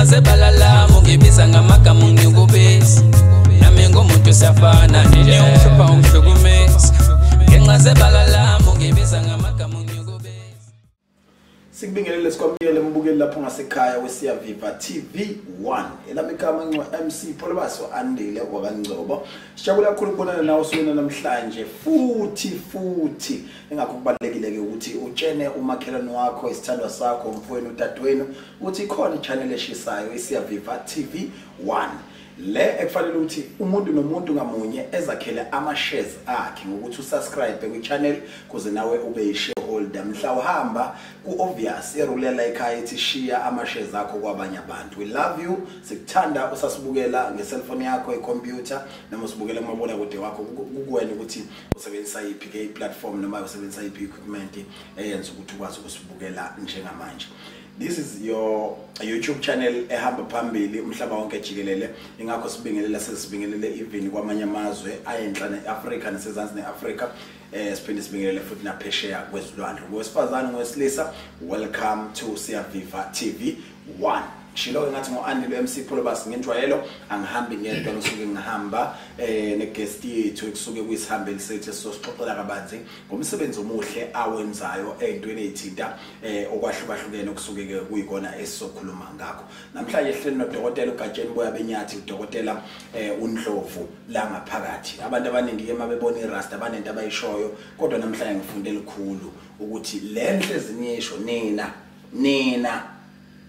Ngenxa zebala lami ungibiza ngamagama ungikubisa. Nami ngumuntu siyafana nje ungihlupha ungihlukumeza. Ngenxa zebala lami ungibiza ngamagama ungikubisa. Sikubingelele sikwamukele mbukeli lapho ngasekhaya weSiyaviva TV1. Elami igama ngingu MC Pholobaso Andile wakaNgcobo. Sijabula kakhulu ukubonana nawe usukela namhlanje futhi engakho kubalekile ke ukuthi utshene umakhelwane wakho, isithandwa sakho, umfowenu, udadewenu ukuthi ikhona i-channel eshisayo iSiyaviva TV1. Le ekufanele ukuthi umuntu nomuntu ngamunye ezakhele ama shares akhe ngokuthi usubscribe kwi-channel kuze nawe ube yi-shareholder. Mhla uhamba ku-obvious irulela ekhaya ethi shiya ama shares akho kwabanye abantu. We love you, sikuthanda usasibukela nge-cellphone yakho, i-computer noma usibukela kumabonakude wakho. Kukuwena ukuthi usebenzisa yiphi ke i-platform noma usebenzisa yiphi equipment eyenza ukuthi ukwazi ukusibukela njengamanje. This is your YouTube channel ehamba phambili umhlaba wonke jikelele. Ingakho sibingelela sesibingelele even kwamanye amazwe ayenhla neAfrika nasezansi neAfrika, siphinde sibingelele futhi naphesheya kwezilwandle. Ngowesifazane ngowesilisa, welcome to Siyaviva TV1. Shilo ngathi ngo-Andile MC Pholobaso ngenjwayelo angihambi ngedwa, ngisuke ngihamba neguest yethu ekusuke kuyisihambeli sethu esizosixoxela kabanzi ngomsebenzi omuhle awenzayo ey'ntweni ey'thinta okwahlukahlukene okusuke-ke kuyikona esizokhuluma ngakho. Namhlanje sihleli nodokotela uGatsheni Boya Benyathi, udokotela uNdlovu la ngaphakathi. Abantu abaningi-ke uma bebona irasta banento abayishoyo, kodwa namhlanje ngifunde elikhulu ukuthi le nhlezi niyisho nina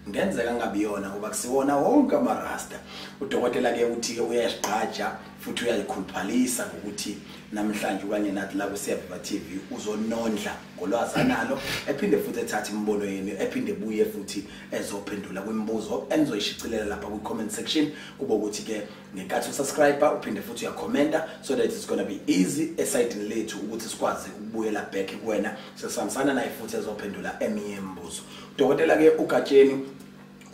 ngenzeka ngabe yona ngoba kusiwona wonke amarasta. Udokotela ke uthi ke uyayigqaja futhi uyayikhuluphalisa ngokuthi namhlanje ukanye nathi la kuSiyaviva TV uzonondla ngolwazi analo, ephinde futhi ethathe imibono yenu, ephinde buye futhi ezophendula kwimibuzo enizoyishicilela lapha kwi-comment section. Kube ukuthi ke ngenkathi usubscribe uphinde futhi uyakhomenta so that it's going to be easy esayidini lethu ukuthi sikwazi ukubuyela back kuwena sesihambisana naye futhi ezophendula eminye imibuzo. Udokotela ke uGatsheni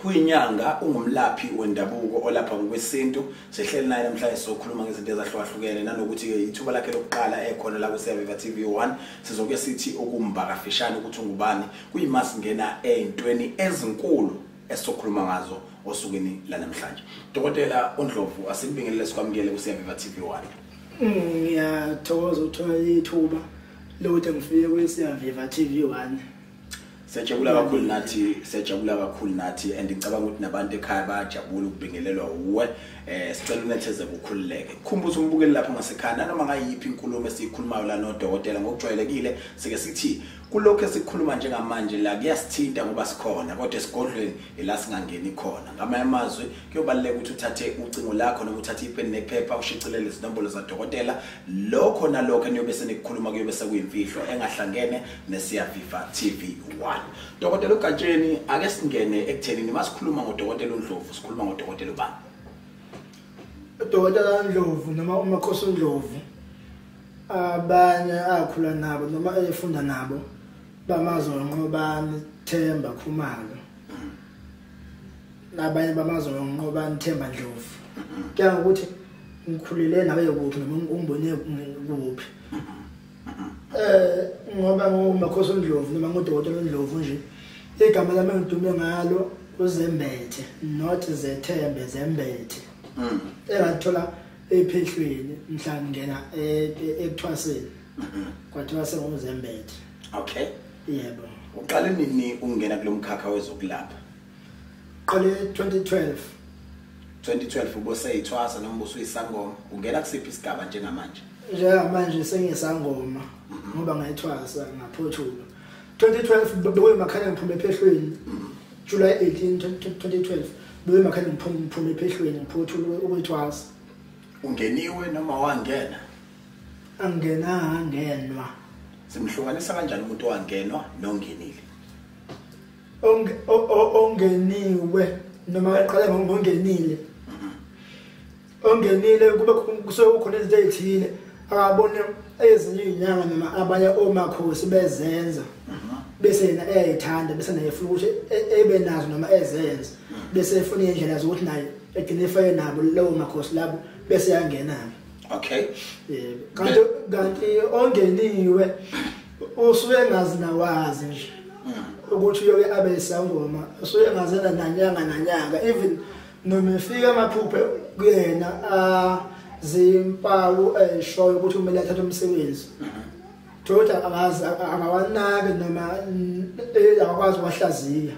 kuyinyanga, ungumlaphi wendabuko olapha ngokwesintu. Sihleli naye namhlanje sizokhuluma ngezinto ezahlukahlukene nanokuthi ke ithuba lakhe lokuqala ekhona la kuSiyaviva TV1. Sizoke sithi ukumba kafishane ukuthi ungubani, kuyima singena ey'ntweni ezinkulu esizokhuluma ngazo osukwini lanamhlanje. Dokotela uNdlovu, asikubingelele sikwamukele kuSiyaviva TV1. Ngiyathokoza ukuthola ithuba lokuthi ngifike kuSiyaviva TV1. Siyajabula kakhulu nathi, siyajabula kakhulu nathi and ngicabanga ukuthi nabantu ekhaya bayajabula ukubingelelwa uwe. Sicela unetheze kukhululeke. Khumbuza umbukeli lapho ngasekhaya nanoma ngayiphi inkulumo esiyikhulumayo la nodokotela ngokujwayelekile sike sithi kulokho esikhuluma njengamanje la kuyasithinta ngoba sikhona, kodwa esigodlweni ila singangeni khona. Ngamanye amazwi kuyobaluleka ukuthi uthathe ucingo lakho noma uthathe ipeni nephepha ushicilele izinombolo zadokotela. Lokho nalokho eniyobe senikukhuluma kuyobe sekuyimfihlo engahlangene neSiyaviva TV1. Dokotela uGatsheni, ake singene ekuthenini masikhuluma ngodokotela uNdlovu sikhuluma ngodokotela ubani? Udokotela Ndlovu noma uMakhosi uNdlovu, abanye akhula nabo noma efunda nabo bamazi ngoNqobani Themba Khumalo, nabanye bamazi ngoNqobani Themba Ndlovu. Kuya ngokuthi ngikhulile nawe kuphi noma ungibone kuphi. Ngoba nguMakhosi uNdlovu noma ngudokotela uNdlovu nje, igama lami engidume ngalo uZembethe, not Zethembe, Zembethe. Engathola ephehlweni mhla ngena ekuthwaseni, kwathiwa senguZembethe. Okay. Yebo. Uqale nini ungena kulomkhakha wezokulapha? Qale 2012. 2012 uboseyithwasa noma usuyisangoma? Ungena kusiphi isigaba njengamanje? Njengamanje sengisangoma ngoba ngayithwasa ngaphothula. 2012 bekuyimakhaya ngiphume ephehlweni. July 18 2012 bekuyimakhaya ngiphume ephehlweni ngiphothula ukuyithwasa. Ungeniwe noma wangena? Angena, angenwa. Simhlukanisa kanjani umuntu owangenwa nongenile? Ongeniwe noma aqale ngongenile. Ongenile kube kusuke kukhona izinto ezithile akabone ezinye izinyanga noma abanye omakhosi bezenza, bese yena eyayithanda, bese naye efuna ukuthi ebe nazo noma ezenza, bese efuna indlela zokuthi naye egcine efake nabo lawo makhosi labo bese yangena. Okay. Yebo. Kanti ongeniwe usuke engazi nawazi nje. Ukuthi uyoke abe isangoma usuke engazela nanyanga nanyanga, even noma efika amaphupho kuyena azimpawu eshoyo ukuthi kumele athathe umsebenzi. Thola angazi angawanaki noma akakwazi ukwahlaziya.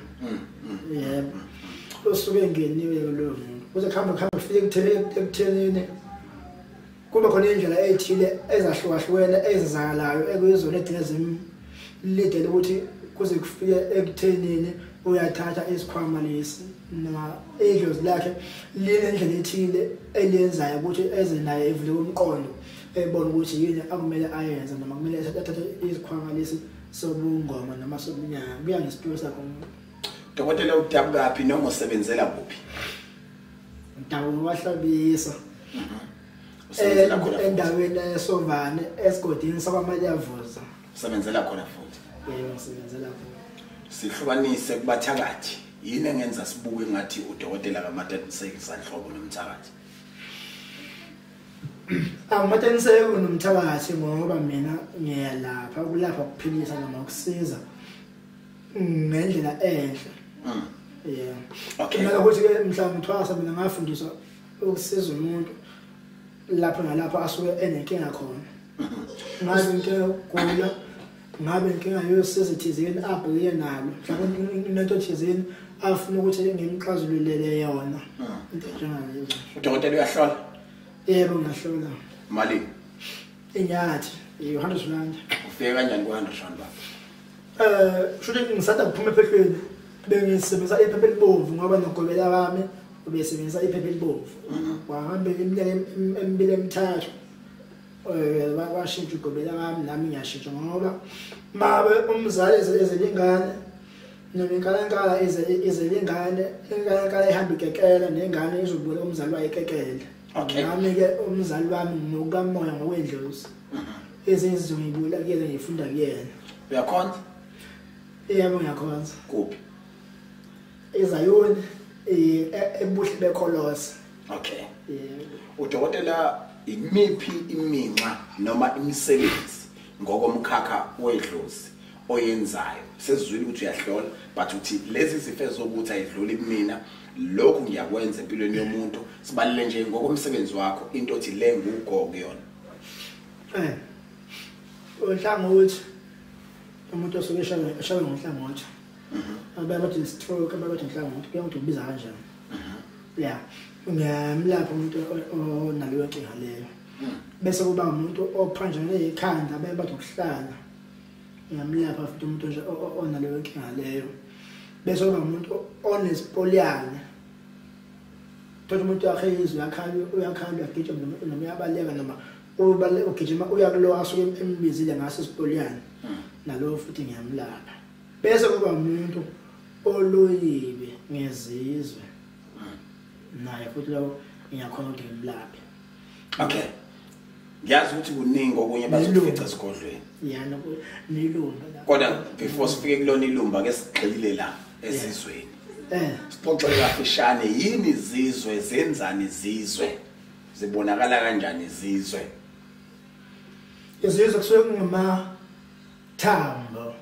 Yebo. Usuke engeniwe loyo muntu. Kuze kuhambe kufike ekuthenini kuba khona indlela ethile ezahlukahlukene ezizakalayo ekuyizona edinga zimlidele ukuthi kuze kufike ekuthenini uyathatha isikhwama lesi noma idlozi lakhe linendlela ethile eliyenzayo ukuthi eze naye evule umqondo ebona ukuthi yini akumele ayenze noma kumele athathe isikhwama lesi sobungoma noma sobunyanga, kuya ngesiphiwo sakho. Dokotela, udabukaphi noma usebenzela kuphi? Ngidabuka kwaHlabisa. Usebenzela khona futhi? Endaweni eSovane esigodini sakwaMayavuza. Usebenzela khona futhi? Yebo, ngisebenzela khona. Sihlukanise kubathakathi. Yini engenza sibuke ngathi udokotela kaMataniseki sanhlobo nomthakathi? Angimataniseki nomthakathi ngoba mina ngiyalapha, ukulapha ukuphilisa noma ukusiza ngendlela enhle. Yeah. Okay. Mina ukuthi ke mhlawumbe ngithwasa mina ngafundiswa ukusiza umuntu lapho nalapho asuke enenkinga khona. Ngabe inkinga yokugula, ngabe inkinga yosizo thizeni abhekene nalo, mhlawumbe into thizeni afuna ukuthi ngimxazululele yona. Into njengaleyo. Udokotela uyahlola? Yebo, ngiyahlola. Malini? Inyathi, i-100 rand. Ufike kanjani ku-100 rand baba? Shuthi ngisanda kuphuma ephehlweni bengisebenzisa iphepha elibomvu ngoba nogobela wami ubesebenzisa iphepha elibomvu. Wahamba iminyaka emibili emithathu washintsha ugobela wami, nami ngiyashintsha ngoba mabe umzali ezelingane noma inkalankala izelingane, inkalankala ihamba ikekela nengane izobula umzali wayo ikekele. Nami ke umzali wami ngokukamoya ngokwedlozi ezinye izinto ngiyibula kuyena, ngifunda kuyena. Uyakhonza? Yebo, ngiyakhonza. Kuphi? eZayoni, ebuhle bekholosa. Okay. Yebo. Udokotela, imiphi iminxa noma imisebenzi ngokomkhakha wedlozi oyenzayo? Sesizwile ukuthi uyahlola, but uthi lezi zifo zokuthi ayidluli kumina, lokhu ngiyakwenza empilweni yomuntu. Sibalele nje ngokomsebenzi wakho into othi le ngugo kuyona. Uhlangothi umuntu osuke eshawe ngohlangothi. Abanye bathi stroke, abanye bathi inhlangothi, kuya ukuthi ubiza kanjani. Yeah. Ngiyamlapha umuntu onaleyo nkinga leyo. Bese kuba umuntu ophanjane ikhanda, abanye bathi ukuhlala. Ngiyamlapha futhi umuntu nje onaleyo nkinga leyo. Bese kuba umuntu onespoliane. Thola umuntu yakhe izwi uyakhala, uyakhala, uyagijima noma uyabaleka noma ugijima uya kulo asuke embizile ngaso isipoliane. Nalowo futhi ngiyamlapha. Bese kuba umuntu oloyiwe ngezizwe. Naye futhi lo ngiyakhona ukuthi ngimlaphe. Okay. Ngiyazi ukuthi kuningi okunye bazokufica esigodlweni. Yeah, nelumba. Kodwa before sifike kulona ilumba ke sigxile la esizweni. Sixoxe kafishane, yini izizwe, zenzani izizwe? Zibonakala kanjani izizwe? Izizwe kusuke kungamathambo.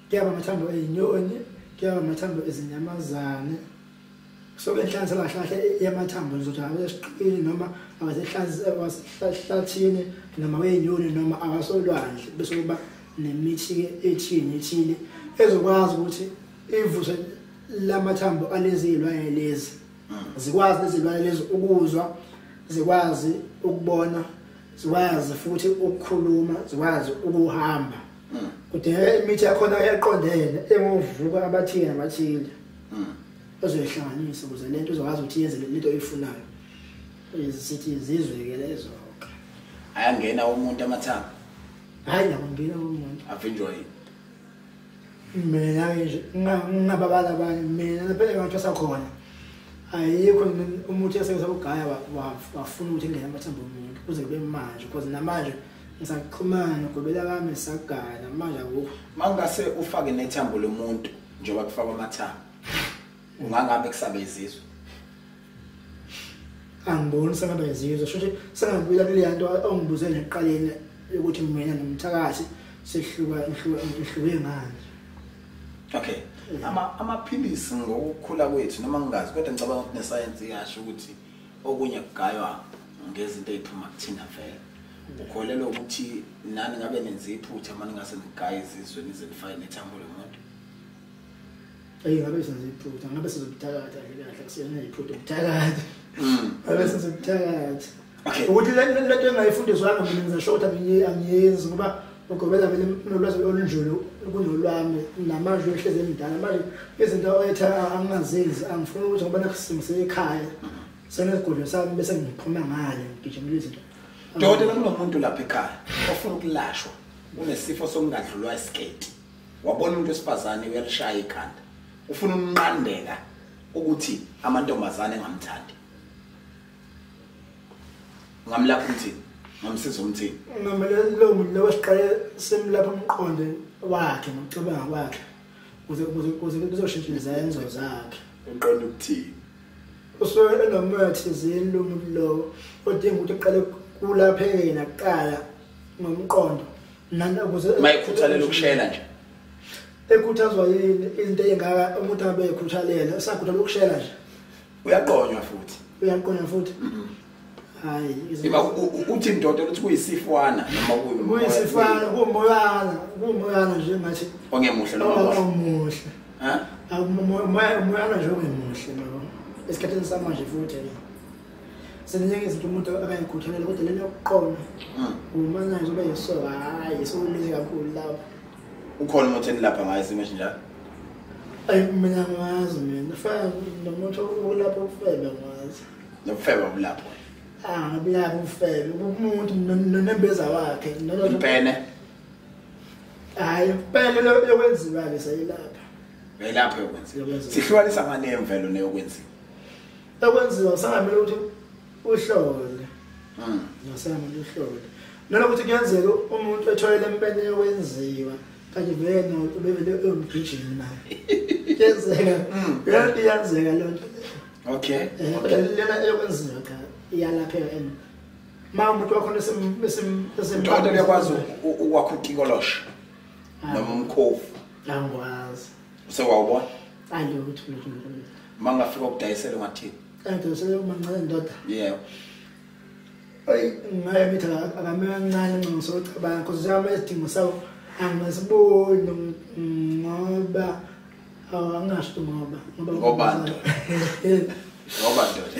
Kuyaba amathambo ezinyoni, kuyaba amathambo ezinyamazane. Kusuke inhlansi kahle yamathambo ngizothi abesiqini noma abasehlathini noma wenyoni noma abasolwandle, bese kuba nemithi ethini ethile ezokwazi ukuthi ivuse lamathambo alezi zilwane lezi. Zikwazi lezi zilwane lezi ukuzwa, zikwazi ukubona, zikwazi futhi ukukhuluma, zikwazi ukuhamba. Kudingeka imithi yakhona eqondene engovuka abathile nabathile. Ozoyihlanganisa ukuze lento uzokwazi ukuthi yenze lento oyifunayo. Sithi izizwe ke lezo. Ayangena umuntu amathambo? Hayi, akungena umuntu. Avinjwa yini? Mina nje ngingababala abanye, mina phela ngathwasa khona. Ayikho umuthi esengizawugaya wafuna ukuthi ngene amathambo omuntu kuze kube manje, because namanje ngisaxhumana nogobela kami sagaya namanje akukho. Mangase ufake nethambo lomuntu njengoba kufakwa amathambo, ungangabe kusabe izizwe? Angiboni sengabe izizwe, shuthi sengabuyela kule nto ongibuze nje ekuqaleni ukuthi mina nomthakathi sihluka ngihluke ngani. Okay. Amaphilisi ngokukhula kwethu noma ngingazi kodwa ngicabanga ukuthi nesayensi iyasho ukuthi okunye kugaywa ngezinto eziphuma kuthina vele. Ukholelwa ukuthi nani ngabe nenza iphutha manje ngase nigaye izizwe nize nifake nethambo lomuntu. Ayi ngabe senze iphutha, ngabe sizobuthakatha nje kahle kusiyona iphutha ubuthakatha. Ngabe sizobuthakatha. Okay. Ukuthi lento engayifundiswanga mina ngizasho ukuthi angiyenzi ngoba ugobela vele nolwazi olunjulu kunolwami namanje uhleze emdala manje izinto oyetha angingazenzi angifuni ukuthi ngoba nakusimo sekhaya senesigodlo sami bese ngiphuma ngale ngigijimela izinto. Dokotela kunomuntu lapha ekhaya ofuna ukulashwa unesifo sokungadlulwa isiketi. Wabona umuntu wesifazane uyalishaya ikhanda. Ufuna ukunqandeka ukuthi amantombazane engamthandi. Ngamlapha umthini, ngamsiza umthini. Ngamele lo muntu lo wesiqale simlapha umqondo wakhe nokucabanga kwakhe ukuze kuzoshintsha izenzo zakhe. Uqonda ukuthini? Usuke enomoya thizeni lo muntu lo odinga ukuthi aqale kulapheke yena kuqala ngomqondo nanokuze mayikhuthalela ukushela nje. Ekhuthazwa yini izinto ezingaka umuntu abe ekhuthalela usakhuthalela ukushela nje. Uyaqonywa futhi. Uyaqonywa futhi. Hayi iba uthi ndoda ukuthi kuyisifwana noma kuyisifwana kumoyana nje ngathi ongemuhle noma omuhle. Ha? Umoyana nje ongemuhle lo. Esikhathini samanje futhi seninye izinto umuntu akayikhuthalela kodwa lena yokuqona uma nazo ube yisoka hayi sokulile kakhulu lapho. Ukhona umuntu enilapha ngayo isimo esinjalo? Ayi mina ngazi mina fana nomuntu okulapha ukufebe ngazi. Nokufeba ubulapho. Ah ngabulapha ufebe umuntu nonembeza wakhe impene. Hayi impene yokwenziwa ke sayilapha. Uyilapha yokwenziwa. Sihlukanisa ngane emvelo neyokwenziwa. Okwenziwa sangamele ukuthi uhlole. Ngasamele uhlole. Nalokuthi kuyenzeka umuntu ethoyele impene yokwenziwa kanje vele ubevele umgijimi naye. Kuyenzeka. Kuyenzeka lo nto. Okay. Lena eyokwenziwa cha iyalapheka and ma umuntu wakhona esim Dokotela uyakwazi ukwakha utikoloshe noma umkhovu. Angikwazi. Usewawubona? Alutho. Mangafika ukudayisela ungathini? Angidayisela umancane ndoda. Yebo. Ayi ngaye mithi akame kancane ngisocabanga because njengoba isidingo sawo angisiboni ngoba angasho ngoba ngoba ngoba ndoda.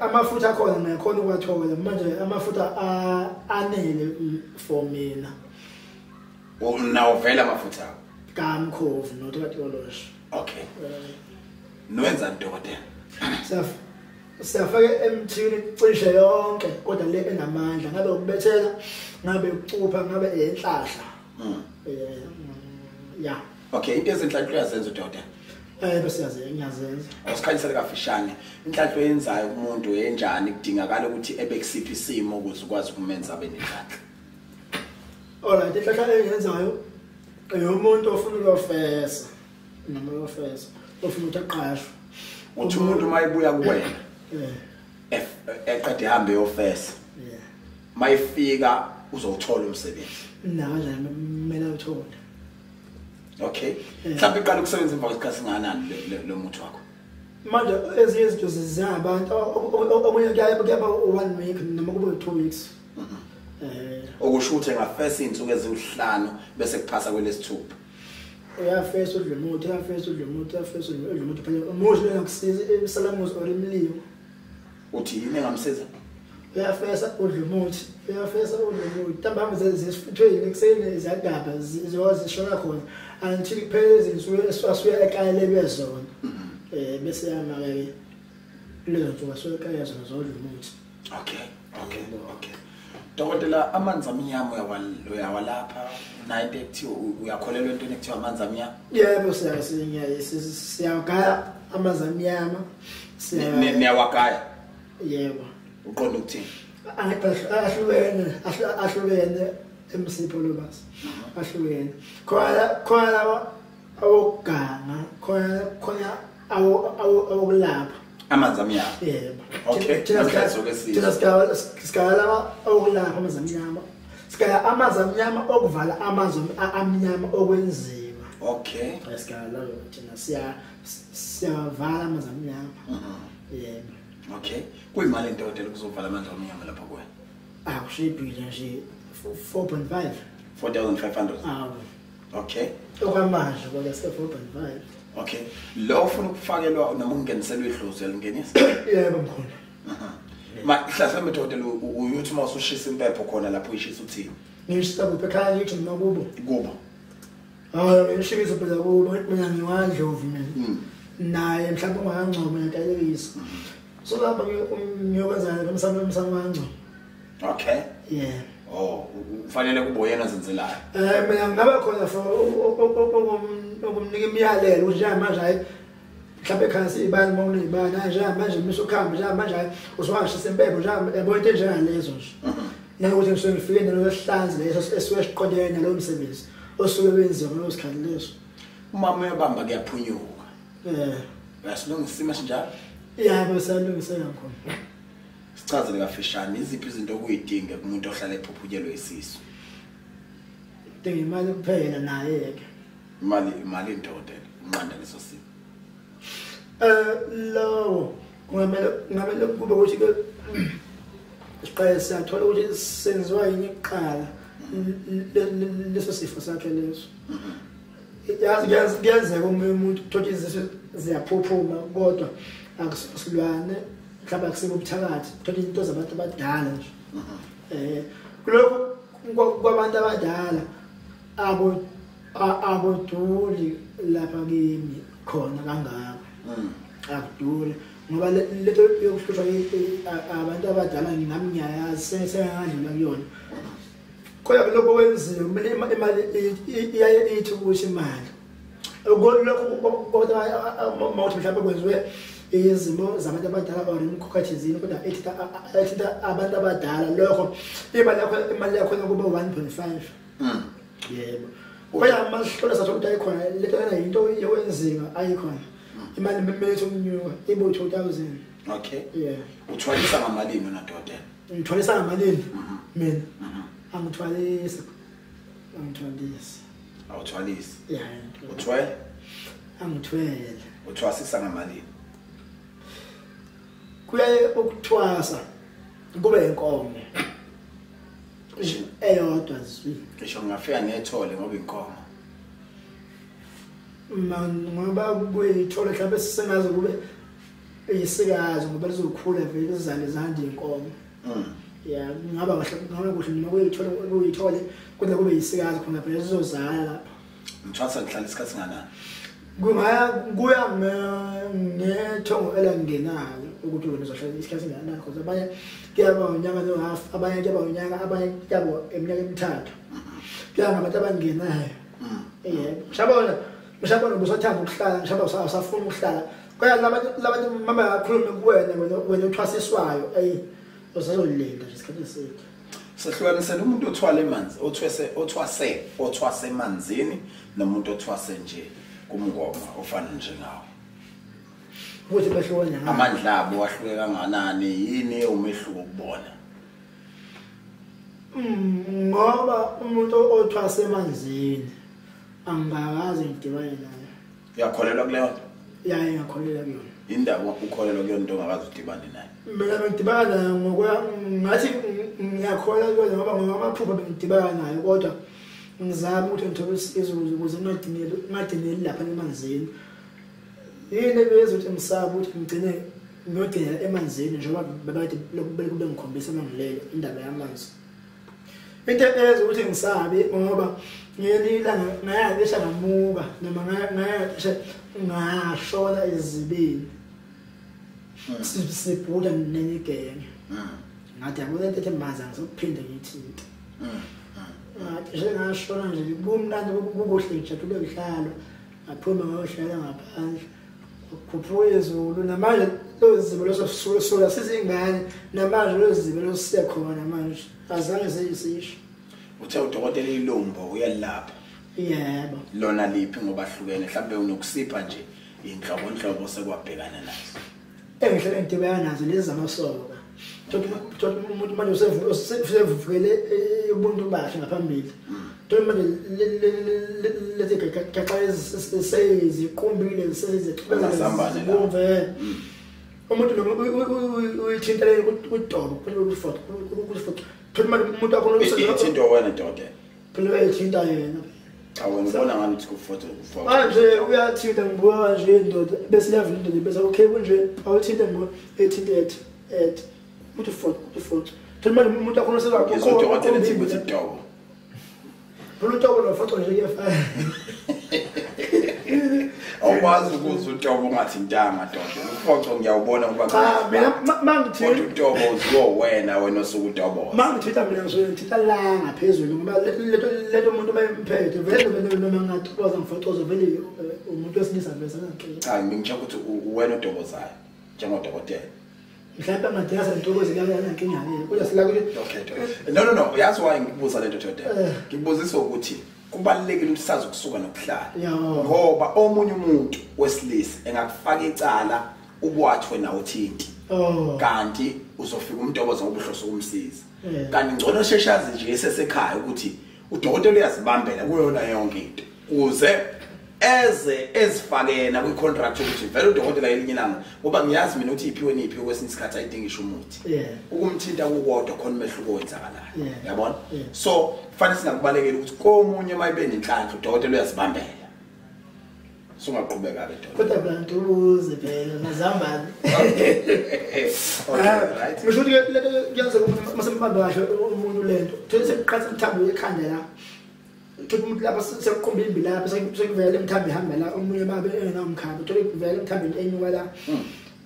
Amafutha akhona ngiyakhona ukuwathola manje amafutha anele for mina. Unawo vele amafutha kamkhovu not kaTikoloshe. Okay. Nowenza dokotela? Siyafaka emthini cishe yonke kodwa le enamandla ngabe ukubethela ngabe ukucupha ngabe enhlahla. Yeah. Okay, into ezinhlanhla uyazenza dokotela? Bese ngiyazenza. Awusikhanyisele kafishane. Inhlanhla oyenzayo kumuntu enjani kudingakala ukuthi ebe kusiphi isimo ukuze ukwazi ukumenza abe nenhlanhla? Alright, inhlanhla engiyenzayo umuntu ofuna ukuyofesa noma uyofesa ofuna ukuthi aqashwe. Uthi umuntu mayibuya kuwena eqede ihambe yofesa. Mayifika uzowuthola umsebenzi. Na kanjani kumele uthole. Okay. Mhlawumbe iqala ukusebenza emva kwesikhathi singakanani lo muthi wakho? Manje ezinye izinto zizabantu okunye kuyaba 1 week noma kube 2 weeks. Okusho ukuthi engafesa izinsuku ezinhlanu bese kuphasa kwelesithupha. Uyafesa udle umuthi, uyafesa udle umuthi, uyafesa udle umuthi phela umuthi engakusiza isalamuzi or imlilo. Uthi yini engamsiza? Uyafesa udle umuthi, uyafesa udle umuthi. Ntambama zesifuthweni ekuseni ziyagabha zishona khona until kuphele izinsuku eswasuye ekalelwe zona. Bese yama-ke kulezo nsuku asuke ekalelwe zona zodla umuthi. Okay, okay, okay. Dokotela amanzi amnyama uyawalapha nayo into ekuthiwa uyakholelwa entweni ekuthiwa amanzi amnyama? Yebo, siyawagaya amanzi amnyama. Niyawagaya? Yebo. Uqonda ukuthini? Ahlukene, ahlukene emsipho lobasi. Ahlukene. Khona lawa awokuganga, khona awokulapha. Amanzi amnyama. Yebo. Okay. Thina sigala lawa awokulapha amanzi amnyama. Sigaya amanzi amnyama okuvala amanzi amnyama okwenziwa. Okay. Sigaya lawo thina siyavala amanzi amnyama. Yebo. Okay. Kuyimali entodela kuzovala amanzi amnyama lapha kuwena? Akushibhile nje 4.5. 4500. Awu. Okay. Okwamanje kodwa se 4.5. Okay. Lo ufuna ukufakelwa noma ukungeniselwa idlozi yalingenisa? Yebo mkhulu. Ma mhlawumbe dokotela uyuthi uma usushisa impepho khona lapho uyishisa uthini? Ngishisa kuphi ekhaya ngithi noma kubo? Kubo. Hayi ngishisa phela kubo mina ngiwandlovu mina. Naye mhlawumbe ungangcobo ngiyaqalekisa. So lapha ngiyokwenza emsamo wangcobo. Okay. Yeah. Oh, ufanele kube yena zenzelayo. Mina ngaba khona for ukumnika imiyalelo ukuthi njengamanje hayi mhlawumbe ekhaya siyibani uma uneyibani hayi njengamanje misa ukuhamba njengamanje hayi usuwashisa impepho njengamanje yabo into enjengalezo nje. Nanokuthi ngisuke ngifike nalo sihlanzi leso esuke siqondene nalowo msebenzi osuke wenziwa ngaleso sikhathi leso. Umama uyabamba kuyaphunyuka. Uyasilungisa isimo esinjalo? Yebo siyalungiseka khona. Sichazele kafishane iziphi izinto okuyidinga kumuntu ohlala ephuphunyelwe isisu? Dinga imali kuphela naye ke. Imali indodela unqanda leso simo. Lo kungamele kube ukuthi ke siqale siyathola ukuthi senziwa yini kuqala leso sifo sakhe leso. Yazi kuyenzeka umuntu uthola izisu ziyaphuphuma kodwa akusilwane mhlawumbe akusibo ubuthakathi uthola izinto zabantu abadala nje. Kulokhu kwabantu abadala aboduli lapha kimi khona kangako. Akuduli ngoba lento yokuhlushwa abantu abadala nami ngiyayazi sengadlula kuyona. Kodwa lokho kwenziwe kumele imali iyaye ithi ukuthi imali. Lokho kodwa mawuthi mhlawumbe kwenziwe izimo zabantu abadala or imkhokhathizini kodwa ethinta abantu abadala lokho imali yakho kuba 1.5. Yebo. Kodwa masihlola sathola ukuthi ayikhona lento lena into yokwenziwa ayikhona. Imali kumele ukunyuka ibo 2000. Okay. Yeah. Uthwalisa ngamalini wena dokotela? Ngithwalisa ngamalini? Mina. Angithwalisi. Angithwalisi. Awuthwalisi? Yeah. Uthwele? Angithwele. Uthwasisa ngamalini? Kuyaye ukuthwasa kube inkomo eyodwa zwi. Ngisho ngingafika nethole ngoba inkomo. Ngoba kuyithole mhlawumbe sisengaze kube isikazi ngoba lizokhula vele izale zande inkomo. Yeah, ngaba kahle ngaba kuhle noma kuyithole kodwa kube isikazi khona phela sizozala lapha. Ngithwasa ngihlala isikhathi singanani? Kungaya kuya ngethongo elangenayo ukuthi wena uzohlala isikhathi singanani because abanye kuyaba unyaka no half, abanye kuyaba unyaka, abanye kuyaba eminyaka emithathu. Kuya ngabantu abangenayo. Yebo. Mshabona ubusathanda ukuhlala, mshaba usafuna ukuhlala. Kodwa labantu mama yakhuluma kuwena wena uthwasiswayo ey usazolinda nje isikhathi eside. Sehlukanisela umuntu othwala emanzi, othwase emanzini nomuntu othwase nje kumngoma ofana njengawe. Ukuthi behlukene ngani? Amandla abo ahluke kanganani, yini umehluko kubona? Ngoba umuntu othwase emanzini angakaze ngidibane naye. Uyakholelwa kuleyo nto? Ya, ngiyakholelwa kuyona. Indaba ukholelwa kuyona into ongakaze udibane naye? Mina ngidibana nayo ngokuya ngathi ngiyakholelwa kuyona ngoba ngamaphupho bengidibana nayo kodwa ngizama ukuthi ngithole usizo ukuze ngingadineli lapha emanzini. Yini ebeza ukuthi ngisaba ukuthi ngigcine ngiyogcina emanzini njengoba bebade lokhu bengikhombisa mangilele indaba yamanzi. Into eyenza ukuthi ngisabe ngoba ngelinye ilanga ngayalisha ngamuka noma ngayalisha ngashona ezibeni. Sibhuda nenye igenge. Ngathi yabo lento ethi manzi angizophinde ngiyithinte. Ngathi nje ngashona nje kumnandi kukuhle ngijabule kuhlalo ngaphuma ngayohlala ngaphandle. Kukhuphuka izulu namanje lozibo leso sizingane namanje lozibo losisekhona manje azange seyisisho. Uthe udokotela ilombo uyalapha? Yebo. Lona liphi ngoba hlukene mhlawumbe unokusipha nje inhlobo inhlobo sekwabhekana nazo? Engihlale ngidibana nazo lezi zamasoka. Thola umuntu manje usevukele ubuntu bakhe ngaphambili. Thola manje lezi gaxa seziqumbile sezibomve. Umuntu noma uyithintele kudobo kufoto kufoto. Thola manje umuntu akho ithinto wena dokotela. Phela uyithinta yena. Cha wena ubona ngani ukuthi kufoto kufoto. Manje uyathinta ngibuka kanje indoda bese iyavula indoda bese okay kunje awuthinta ngibuka ethinta et uthi foto uthi foto. Thola manje umuntu akho usezwa udokotela ethi ukuthi dobo. Phela udobo nofoto nje kuyafana. Awukwazi ukuze udobo ungathintanga dokotela. Ufoco ngiyawubona ngoba cha mina mangithinta udobo uziwo wena osuke udobo. Mangithinta mina ngisuke ngithinta la ngaphezulu ngoba leto umuntu mayemphethe vele noma ngathokoza ngifocoze vele umuntu wesilisa vele ngixoxa. Cha ngisho ukuthi wena odobozayo njengodokotela. Mhlawumbe angadinga ntokozi la yankinga ke kodwa sila ukuthi okay dokotela. No uyazi why ngikubuza lento dokotela. Ngikubuzisa ukuthi kubalulekile ukuthi sazi ukusuka nokuhlala ngoba omunye umuntu wesilisa engakufaka icala ubwathi wena uthinti kanti uzofika umntokozo ngoba uhloso ukumsiza kanti ngcono sheshazi nje esesekhaya ukuthi udokotela uyazibambela kuyona yonke into uze eze ezifake yena kwi contract ukuthi vele udokotela elinye ilanga ngoba ngiyazi mina ukuthi iphiwe niphi kwesinye isikhathi ayidingisho umuthi ukumthinta kukodwa khona umehluko wenzakalayo yabona. So kufanele singakubalekela ukuthi komunye mayibe nenhlanhla udokotela uyazibambela. Sungaqhubeka ke dokotela. Kodwa bantu uze phela mazambane. Okay right. Ngisho ukuthi kuyenzeka masembambe kahle umuntu lento thole sekuqhatha imthambo ekhanda la. Thola umuntu lapha sekuqomba imbi lapha sekuvela imthambo ihamba la omunye babe engenamkhaba thola kuvela imthambo enyuka la.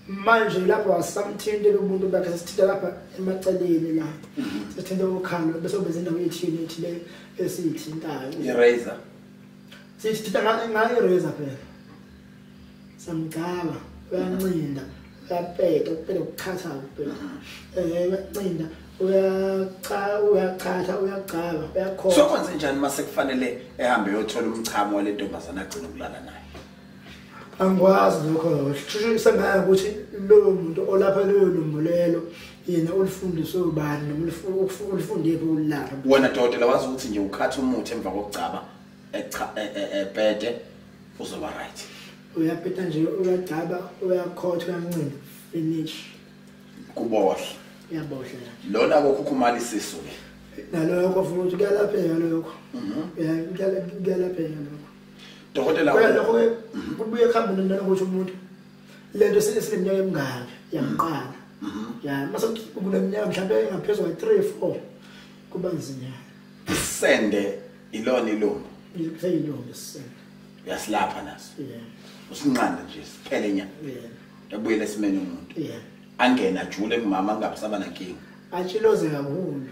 Manje lapho asamthinte ubuntu bakhe sesithinta lapha emaceleni la. Sesithinta ukhalo bese ubeza indawo ethile ethile esiyithintayo. I-razor. Sisithinta ngayo i-razor phela. Samgcaba uyancinda uyapeta kuphela ukuchatha kuphela. Uyancinda uyachatha uyagcaba uyakhona. So kwenze njani mase kufanele ehambe yothola umchamo wale ntombazana agcina ukulala naye? Angikwazi lokho. Shushu sengaya ukuthi loyo muntu olapha leyo lumbulelo yena ulifundiswe ubani noma ulifunde phi ulapha. Wena dokotela wazi ukuthi nje ukhatha umuthi emva kokugcaba ebhede uzoba right. Uyapeta nje uyagcaba uyakhotha uyancinda finish. Kubohle. Uyabohle. Lona kokhukhumala isisu ke. Nalokho futhi kuyalapheka lokho. Kuyalapheka lokho. Dokotela lokho kubuye kuhambe nanokuthi umuntu lento sesineminyaka emingaki yamqala. Ya mase kuneminyaka mhlawumbe engaphezulu kwa 3 4 kuba nzinyana. Isende ilona ilumbo. Iseyilumbo isende. Uyasilapha naso. Yeah. Usinqanda nje siphele nya. Yeah. Yabuyela esimeni umuntu. Yeah. Angena ajule kumama angabisaba nankinga. Atshiloze kakhulu.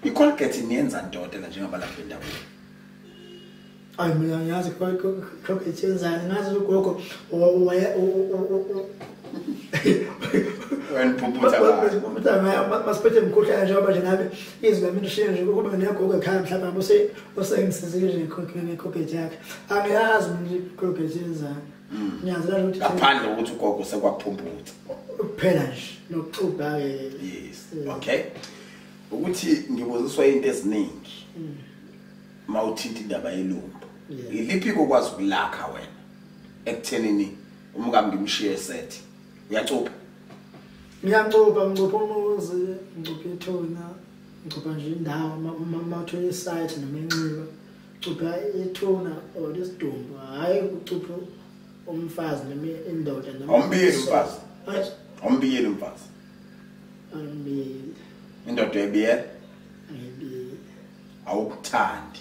I-Colgate niyenza dokotela njengabalaphi bendabuko? Ayi mina ngiyazi Colgate yenzani ngazi ugogo wena phuphuta masiphethe imikhuhlane njengoba nje nami izwi lami lishiye nje ukuba negogo ekhaya mhlawumbe usengisizile nje nge-Colgate yakhe. Angiyazi mina i-Colgate yenzani. Ngiyazela ukuthi ngaphandle ukuthi ugogo sekwaphumputha kuphela nje nokuxubha ke. Yes. Okay. Ukuthi ngibuziswa into eziningi. Mawuthinta indaba yelumbo. Iliphi kokwazi ukulakha wena ekuthenini umkami ngimshiye set? Uyacupha? Ngiyacupha, ngicupha umuzi, ngicupha ithuna, ngicupha nje indawo mawuthola isite noma inxiba. Cupha ithuna or isidumbu, hayi ukucupha umfazi noma indoda noma awumbiyeli umfazi. Awumbiyeli umfazi. Angibiyeli. Indoda ebiyela? Angibiyeli. Awukuthandi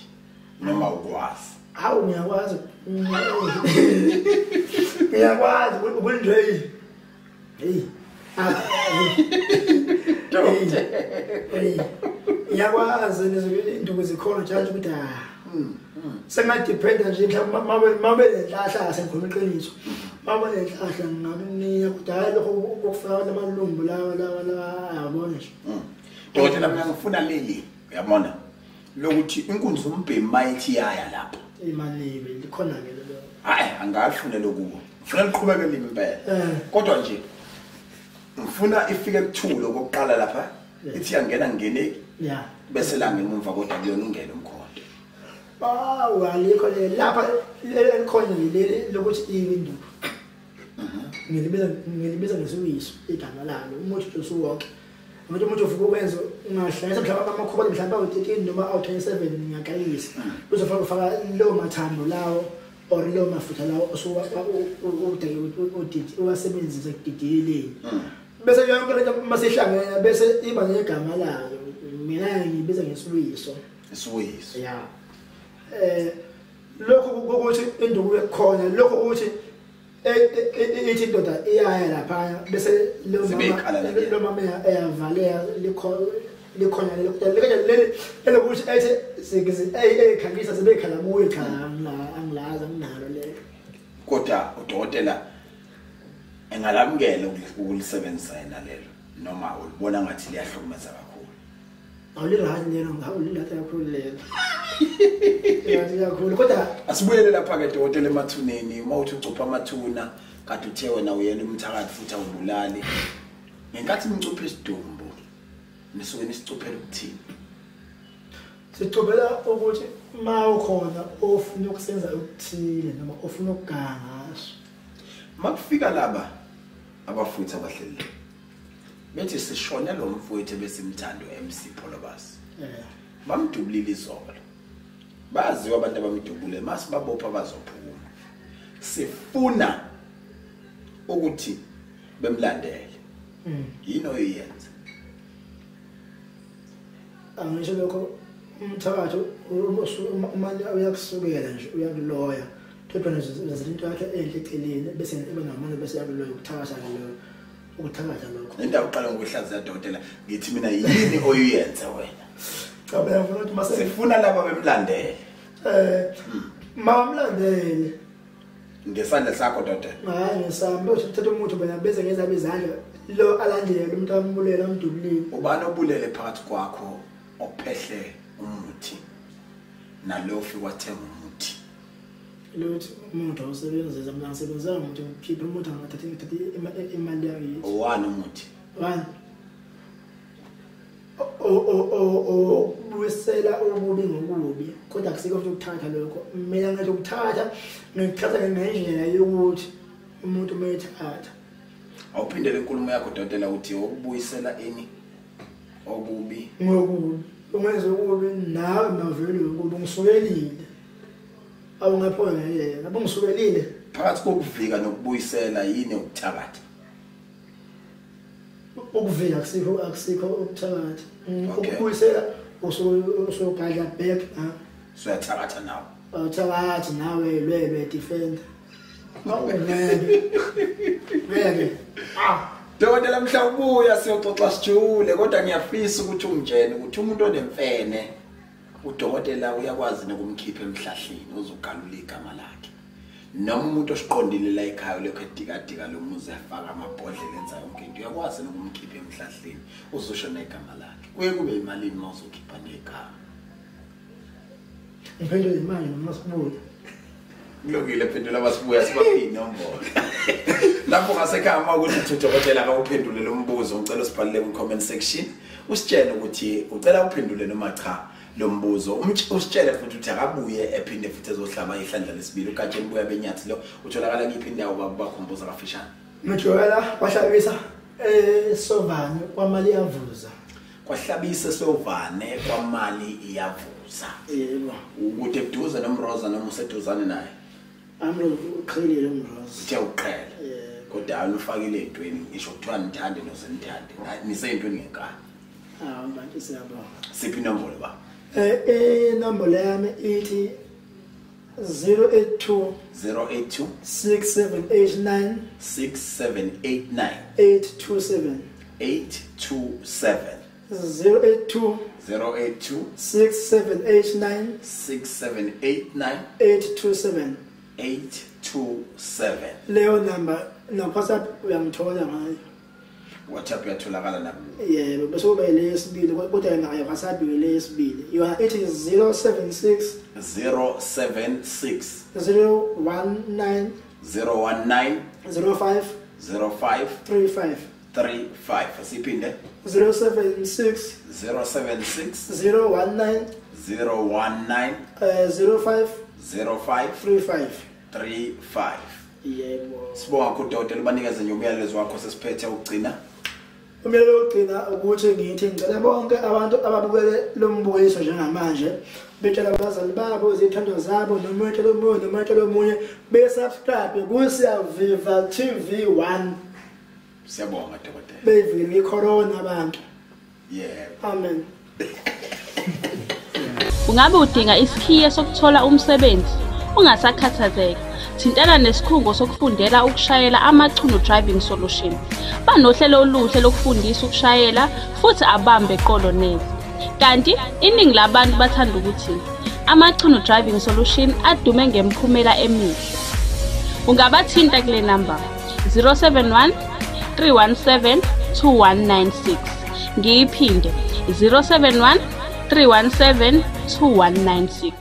noma ukwazi? Hawu ngiyakwazi. Ngiyakwazi ukunje. Hey. Ngiyakwazi nezinto zikhona njalo ukuthi sengadependa nje mhlawumbe mabe lenhlahla sengikhuluma iqiniso. Mabe lenhlahla ngingakunika kodwa hayi lokho ukufaka lamalumbu lawa yabona nje. Dokotela mina ngifuna leli uyabona lokuthi inkunzi umbhemi mayithi yaya lapha. Imanibe likhona ke lelo. Hayi angafune lokubo. Ngifuna liqhubeke limi impela. Kodwa nje Ngifuna ifike kuthulo kokuqala lapha ithi yangena ngeneki. Yeah. Bese la ngemumva kodwa kuyona ungena umkhonto. Awu alikho le lapha elikhona leli lokuthi iwinduku. Ngilibiza ngesiwiso igama lalo umuthi usuwonke. Ngoba umuntu ufika ukwenza ungahlanganisa mhlawumbe amakhuba mhlawumbe awu-13 noma awu-27 ngiyakayisa. Uzofaka ufaka lo mathambo lawo or lo mafutha lawo uwasebenzise ekudidiyeleni. Bese yonke lento masihlangene bese iba negama layo. Mina ngibiza ngesiwiso. Isiwiso. Yeah. Lokho ukuthi induku ekhona lokho ukuthi ithi indoda iyaya lapha bese lo mama eyavaleka likhona leli elokuthi ethi ekhangisa sebekhala kuye cha angilazi anginalo lelo. Kodwa udokotela engalamukela ukulisebenzisa yena lelo noma ulibona ngathi liyahlukumeza kakhulu? Awulirathi lelo, awulirathi kakhulu lelo. Lirathi kakhulu kodwa asibuyele lapha ke dokotela emathuneni. Uma uthi ucupha amathuna kade uthe wena uyena umthakathi futhi awubulali, ngenkathi nicupha isidumbu nisuke nisicuphela ukuthini? Sicuphela ukuthi ma ukhona ofuna ukusenza okuthile noma ofuna ukuganga ngaso. Makufika laba abafuthu abahleli bethi sishone lo mfowethu besimthando MC Pholobas. Bamdubulile izolo. Baziwa abantu abamdubule masibabopha bazophuma. Sifuna ukuthi bemlandele. Yini oyiyenza? Angisho lokho umthakathi uma uyakusukela nje uyakuloya. Kodwa nje into yakhe enhle eceleni bese iba namandla bese yakuloya ukuthakatha leyo. Ukuthakatha lokho. Indawo uqala ngokuhlaziya dokotela ngithi mina yini oyiyenza wena? Cha mina ngifuna ukuthi mase sifuna laba bemlandele. Mawamlandele ngesandla sakho dokotela. Hayi ngesami bese uthatha umuntu bona bese ngezabe izandla lo alandele umuntu ambulela amdubulile. Ubani obulele phakathi kwakho ophehle umuthi nalo ofika wathenga umuthi? Lothi umuntu awusebenzisa mina ngisebenzisa umuthi ngikhipha umuthi ngathatha imali yakithi. Owani umuthi? Wani? O buyisela ububi ngokubi kodwa akusikho futhi ukuthatha lokho. Mina ngisho ukuthatha ngikuthatha ngendlela yokuthi umuntu mayethatha. Awuphindele inkulumo yakho dokotela uthi ukubuyisela ini obubi ngokubi. Ungenza ukubi nawe mavele ukubi ngisukelile. Awungaphona yena abangisukelile. Phakathi kokuvika nokubuyisela yini ukuthakatha? Ukuvika akusikho ukuthakatha. Ukubuyisela usugadla back ha. Usuyathakatha nawe. Awuthakathi nawe lwelwe defender. Awungeke. Ngeke. Ah Dokotela mhla ubuya siyoxoxa sijule kodwa ngiyafisa ukuthi ungitshene ukuthi umuntu onemfene udokotela uyakwazi nokumkhipha emhlahleni uzogalula igama lakhe. Noma umuntu osiqondile la ekhaya lokho edikadika lo muzi afaka amabhodlela enza yonke into uyakwazi nokumkhipha emhlahleni uzosho negama lakhe. Kuye kube imalini mawuzokhipha negama? Ngiphendule imali noma sibuya. Kulungile phendula basibuya sibaphi inombolo. Lapho ngasekhaya uma ukuthi udokotela akawuphendule lo mbuzo ngicela usibhalele ku comment section usitshele ukuthi ucela uphendule noma cha lo mbuzo. Usitshele futhi ukuthi akabuye ephinde futhi ezohlaba ihlandla lesibili. Ugatsheni buya benyathi lo utholakala kiphi indawo bakubakhumbuza kafishane? Ngijwayela kwahlabisa eSovane kwamali iyavuza. Kwahlabisa eSovane kwamali iyavuza. Yebo. Ukude eduze noMroza noma useduzane naye? Amroza uqhelile uMroza. Uthe uqhele. Yebo. Kodwa ufakile entweni ngisho kuthiwa nithande nosenithande. Niseyintweni ngenkani. Ah bantu siyabonga. Siphi inombolo ba? Inombolo yami ithi 082 082 6789 6789 827 827 082 082 6789 6789 827 827. Leyo number na WhatsApp uyangithola ngayo. WhatsApp uyatholakala nakuyo. Yebo, bese kuba lesibili kodwa yena ayo WhatsApp lesibili. Yona ithi 076 076 019 019 05 05 35 35. Asiphinde. 076 076 019 019 05 05 35. 35. Yebo. Sibonga kakhulu dokotela, ubanikeze nje umyalezo wakho sesiphethe ukugcina. Umyalelo wokugcina ukuthi ngithi ngicela bonke abantu ababukele lo mbukiso njengamanje betshela abazali babo, izithandwa zabo, noma etshela omunye noma etshela omunye, besubscribe kuSiyaviva TV 1. Siyabonga dokotela. Beyivikele icorona abantu. Yebo. Amen. Ungabe udinga isikhiye sokuthola umsebenzi? Ungasakhathazeka. Thintana nesikhungo sokufundela ukushayela Amachuno Driving Solution. Banohlelo oluhle lokufundisa ukushayela futhi abambe qolo neze. Kanti iningi labantu bathanda ukuthi Amachuno Driving Solution adume ngemiphumela emihle. Ungabathinta kule namba 071 317 2196. Ngiyiphinde 071 317 2196.